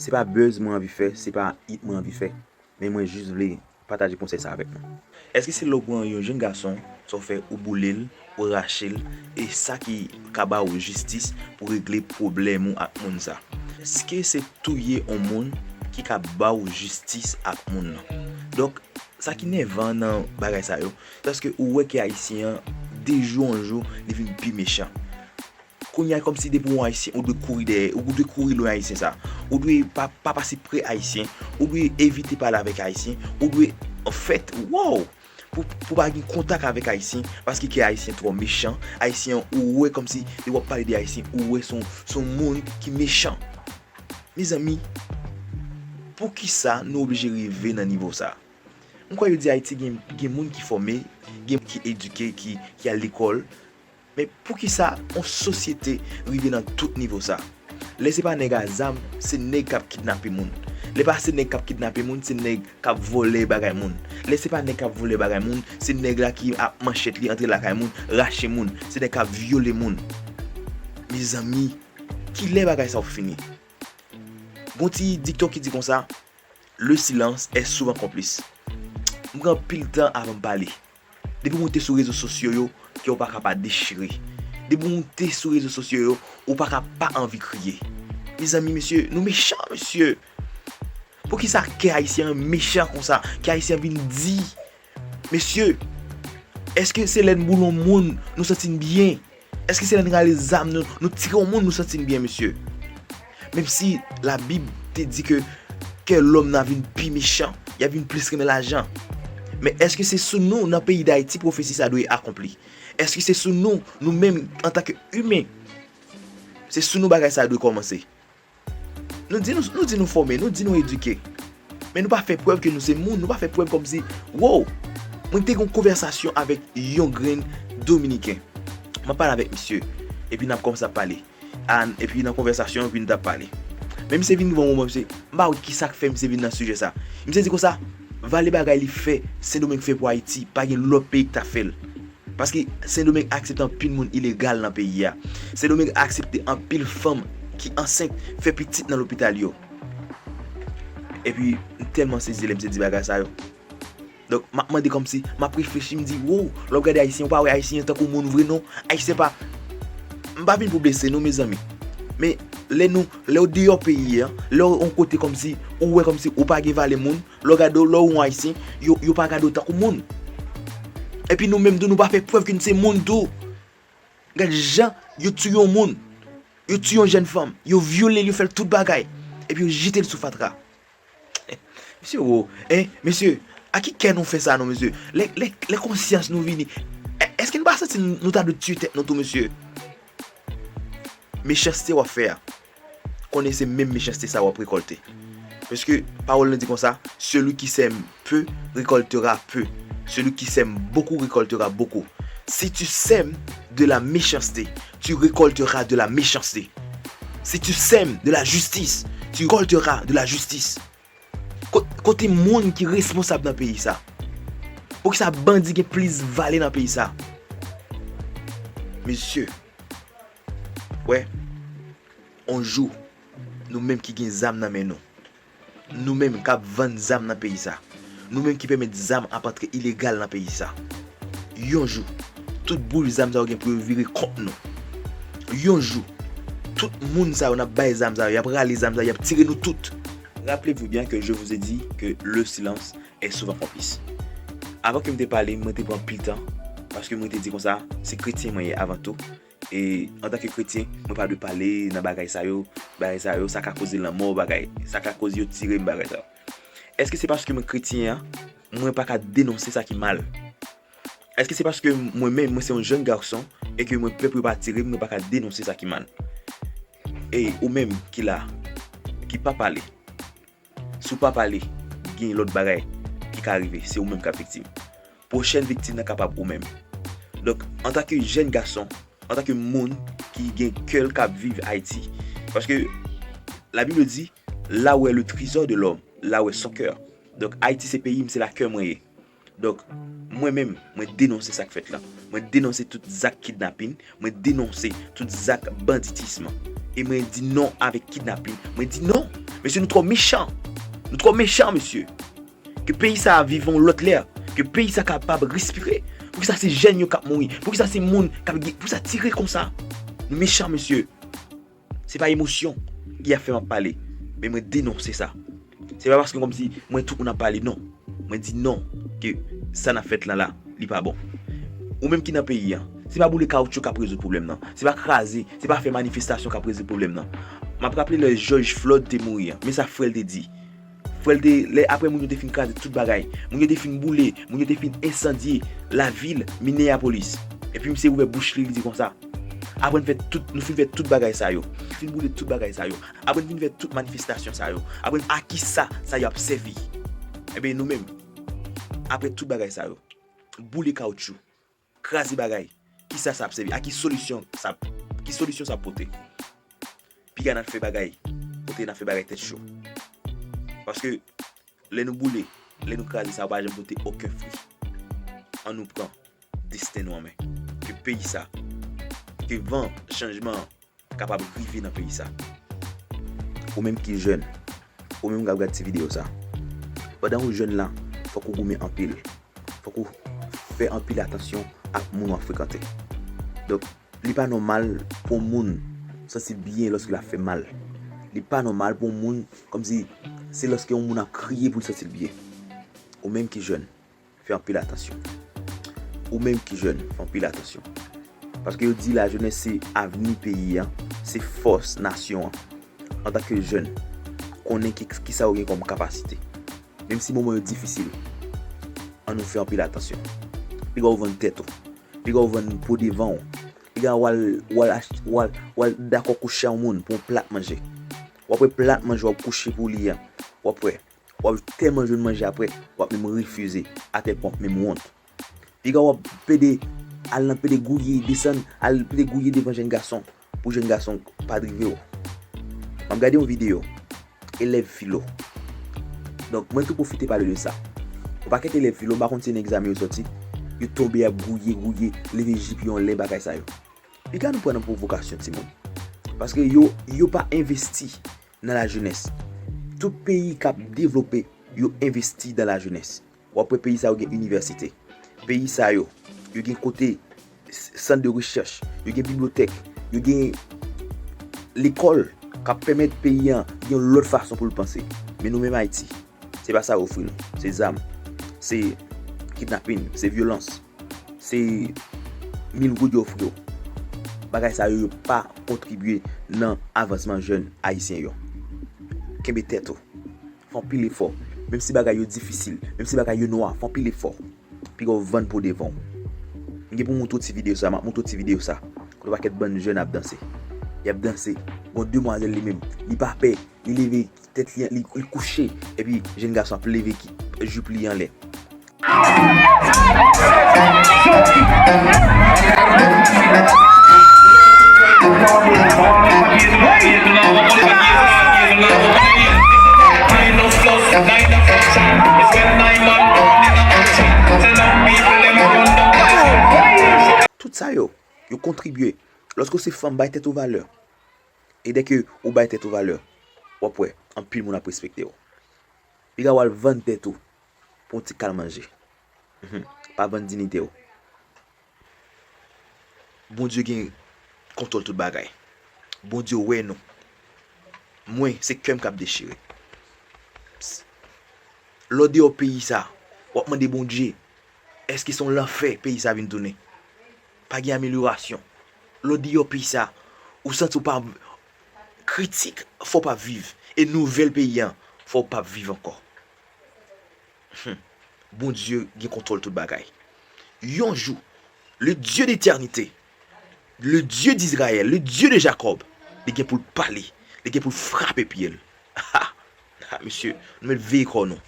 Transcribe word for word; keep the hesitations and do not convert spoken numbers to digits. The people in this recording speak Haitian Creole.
Se pa buzz mwen anvi fè, se pa hit mwen anvi fè, men mwen jis vle pataje konsèy sa avèk nou. Èske se lè w pran yon jenn gason, sa w fè ou boule l, ou rache l, e sa ki ka ba w jistis pou regle pwoblèm ou ak moun sa? Èske se touye yon moun ki ka ba w jistis ak moun nan? Donk, sa ki nèvan nan bagay sa yo, se paske ou wè ke Ayisyen an, de jou an jou, li vin pi mechan. Kounye a, kòmsi depi w yon Ayisyen, ou dwe kouri dèyè, ou dwe kouri lwen Ayisyen sa. Ou dwe pa, pa pase pre Ayisyen, ou dwe evite pale avèk Ayisyen, ou dwe, anfèt, wow! Pou, pou pa gen kontak avèk Ayisyen, paske ke Ayisyen twò mechan, Ayisyen ou wè kòmsi, lè w ap pale de Ayisyen, ou wè se yon, se yon moun ki mechan. Mezanmi, poukisa nou oblije rive nan nivo sa? M kwè yo di Ayiti gen, gen moun ki fòme, gen moun ki edike, ki, ki al lekòl, men poukisa yon sosyete rive nan tout nivo sa? Lè se pa nèg a zam, se nèg k ap kidnape moun. Lè pa se nèg k ap kidnape moun, se nèg k ap vòlè bagay moun. Lè se pa nèg k ap vòlè bagay moun, se nèg la ki ap manchèt li antre lakay moun, rache moun, se nèg k ap vyole moun. Mezanmi, kilè bagay sa ap fini? Gon ti dikton ki di konsa, le silence est souvent complice. M pran anpil tan avan m pale. Depi w moute sou rezo sosyo yo, kè w pa ka pa dechire. Depi w moute sou rezo sosyo yo, ou pa ka pa anvi kriye. Mezanmi, mesye, nou mechan, mesye. Poukisa kè Ayisyen an mechan konsa? Kè Ayisyen an vin di? Mesye, èske se lè n boule yon moun, nou santi n byen? Èske se lè n rale zam nou, nou tire yon moun, nou santi n byen, mesye? Menm si Labib te di ke kè lòm nan vin pi mechan, y a vin plis renmen lajan. Men èske se sou nou, nan peyi Dayiti, pwofesi sa dwe akonpli? Èske se sou nou, nou menm, antanke imen, se sou nou bagay sa dwe kòmanse? Nou di nou, nou di nou fòme, nou di nou edike. Men nou pa fè prèv ke nou se moun, nou pa fè prèv kòmsi, wow! Mwen te gen yon konvèsasyon avèk yon grenn Dominiken. M ap pale avèk misye, epi n ap kòmanse ap pale. An, epi nan konvèsasyon, epi n t ap pale. Men misye vin rive yon moman, misye, m pa wè kisa k fè misye vin nan sijè sa. Misye di konsa, vale bagay li fè, Sendomeng fè pou Ayiti, pa gen lòt peyi ki ta fè l. Paske Sendomeng aksepte anpil moun ilegal nan peyi a. Sendomeng aksepte anpil fanm ki ansent fè pitit nan lopital yo. Epi, m tèlman sezi lè misye di bagay sa yo. Donk, m ap mande kòmsi, m ap reflechi, m di, wow, lè w gade Ayisyen, ou pa wè Ayisyen an tankou moun vre non. Ayisyen pa, m pa vin pou blese nou, mezanmi. Men, lè nou, lè w deyò peyi a, lè w yon kote kòmsi, ou wè kòmsi ou pa gen valè moun, lè w gade w, lè w yon Ayisyen, yo, yo pa gade w tankou moun. Epi nou menm tou, nou pa fè prèv ke n se moun tou. Gad jan yo touye yon moun. Yo touye yon jèn fanm. Yo vyole l, yo fè l tout bagay. Epi yo jete l sou fatra. Mesye, wo, en, mesye, a ki kè nou fè sa non, mesye? Lè, lè, lè konsyans nou vini, è-, èske nou pa santi nou, nou ta dwe tiye tèt nou tou, mesye? Mechanste w ap fè a, konnen se menm mechanste sa w ap rekòlte. Paske pawòl lan di konsa, celui qui sème peu récoltera peu. Celui qui sème beaucoup récoltera beaucoup. Si tu sèmes de la méchanceté, tu récolteras de la méchanceté. Si tu sèmes de la justice, tu récolteras de la justice. Ko-, kote moun ki responsab nan peyi sa? Poukisa bandi gen plis valè nan peyi sa? Mesye, wè, yon jou, nou menm ki gen zam nan men nou, nou menm k ap vann zam nan peyi sa, nou menm ki pèmèt zam ap antre ilegal nan peyi sa, yon jou, tout boul zam sa yo gen pou yo vire kont nou. Yon jou, tout moun sa yo n ap bay zam sa yo, y ap rale zam sa yo, y ap tire nou tout. Rappelez-vous bien que je vous ai dit que le silence est souvent complice. Avan ke m te pale, mwen te pran anpil tan, paske mwen te di konsa, se kretyen mwen ye avan tou. E antanke kretyen, mwen pa dwe pale nan bagay sa yo, bagay sa yo, sa ka koze lanmò, bagay, sa ka koze yo tire m, bagay sa yo. Èske se paske mwen kretyen an, mwen pa ka denonse sa ki mal? Èske se paske mwen menm, mwen se yon jèn gason, e ke mwen pè pou yo pa tire m, mwen pa ka denonse sa ki mal? E ou menm ki la, ki pa pale, si w pa pale, gen lòt bagay ki ka rive, se ou menm k ap viktim. Pwochèn viktim nan kapab ou menm. Donk, antanke jèn gason, antanke moun ki gen kè l k ap viv Ayiti, paske Labib di, là où est le trésor de l'homme, là où est son cœur. Donk, Ayiti se peyi m, se la kè mwen ye. Donk, mwen menm, mwen denonse sa k fèt la. Mwen denonse tout zak kidnapin, mwen denonse tout zak banditism. E mwen di non avèk kidnapin. Mwen di non. Mesye, nou twò mechan. Nou twò mechan, mesye. Ke peyi sa a viv yon lòt lè. Ke peyi sa kapab respire. Poukisa se jèn yo k ap mouri? Poukisa se moun k ap gen, poukisa tire konsa? Nou mechan, mesye. Se pa emosyon ki ap fè m ap pale. Men mwen denonse sa. Se pa paske kòmsi mwen tout moun ap pale, non. Mwen di non, ke sa n ap fèt lan la, li pa bon. Ou menm ki nan peyi an, se pa boule kawoutchou k ap rezoud pwoblèm nan. Se pa kraze, se pa fè manifestasyon k ap rezoud pwoblèm nan. M ap raple lè George Floyd te mouri an, men sa frè l te di. Frè l te, lè apre moun yo te fin kraze tout bagay, moun yo te fin boule, moun yo te fin ensandye lavil Minneapolis. Epi misye ouvè bouch li, li di konsa, apre n fè tout, nou fin fè tout bagay sa yo, fin boule tout bagay sa yo, apre n fin fè tout manifestasyon sa yo, apre n, a kisa sa yo ap sèvi? Ebyen, nou menm, apre tout bagay sa yo, boule kawoutchou, kraze bagay, kisa sa ap sèvi? A ki solisyon sa, ki solisyon sa ap pote? Piga n al fè bagay kote n ap fè bagay tèt cho. Paske lè nou boule, lè nou kraze sa, yo pa janm pote okenn fwi. An nou pran desten nou an men. Ke peyi sa, ke van chanjman an kapab rive nan peyi sa. Ou menm ki jèn, ou menm k ap gad ti videyo sa, pandan ou jèn la, fòk ou goumen anpil. Fòk ou fè anpil atansyon ak moun w ap frekante. Donk, li pa nòmal pou yon moun santi l byen lòske l ap fè mal. Li pa nòmal pou yon moun, kòmsi se lòske yon moun ap kriye pou l santi l byen. Ou menm ki jèn, fè anpil atansyon. Ou menm ki jèn, fè anpil atansyon. Paske yo di lajenès se avni peyi an, se fòs nasyon an. Antanke jèn, konnen ki, kisa ou gen kòm kapasite. Menm si moman yo difisil, ann nou fè anpil atansyon. Piga w vann tèt ou. Piga w vann po devan w. Piga w al, w al achte, w al, w al dakò kouche a yon moun pou yon plat manje. W ap wè plat manje w ap kouche pou li a. W ap wè. W ap tèlman jwenn manje apre, w ap menm refize, atèl pwen w ap menm wont. Piga w ap pede al nan pede gouye, desann, al pede gouye devan jèn gason, pou jèn gason pa drive w. M ap gade yon videyo, elèv filo. Donk, mwen tou pwofite pale de sa. Yon pakèt elèv filo, m pa konn si nan egzamen yo sòti, yo tonbe ap gouye, gouye, leve jip yo anlè, bagay sa yo. Piga nou pran nan pwovokasyon, timoun. Paske yo, yo pa envesti nan lajenès. Tout peyi k ap devlope, yo envesti nan lajenès. W ap wè peyi sa yo gen inivèsite. Peyi sa yo, yo gen kote, s-, sant de rechèch, yo gen bibliyotèk, yo gen lekòl k ap pèmèt peyi an gen yon lòt fason pou l panse. Men nou menm Ayiti, se pa sa yo ofri nou. Se zam, se kidnapin, se vyolans, se mil goud yo ofri w. Bagay sa yo, yo pa kontribye nan avansman jèn ayisyen yo. Kenbe tèt ou. Fè anpil efò. Menm si bagay yo difisil, menm si bagay yo nwa, fè anpil efò. Piga w vann po devan w. M gen pou m montre w ti videyo sa, m ap montre w ti videyo sa. Kote yon pakèt bann jèn ap danse. Y ap danse. Gon demwazèl li menm. Li pa pè. Li leve tèt li, li, li kouche. Epi jèn gason ap leve ki, jip li anlè. Tout sa yo, yo kontribye. Lòske w se fanm, bay tèt ou valè. E dèke ou bay tèt ou valè, w ap wè, anpil moun ap respekte w. Piga w al vann tèt ou pou yon ti kal manje. Mhm. Pa vann diyite w. Bondye gen kontwòl tout bagay. Bondye wè nou. Mwen, se kè m k ap dechire. Ps. Lè w deyò peyi sa, w ap mande Bondye, èske se yon lanfè peyi sa vin tounen? Pa gen amelyorasyon. Lè w deyò peyi sa, ou santi w pa kritik, fò w pa viv. E nouvèl peyi an, fò w pa viv ankò. Hmm. Bondye gen kontwòl tout bagay. Yon jou, le Dieu d'éternité, le Dieu d'Israël, le Dieu de Jacob, li gen pou l pale, li gen pou l frape pye l. Ha! Ha, mesye, nou mèt veye kò nou.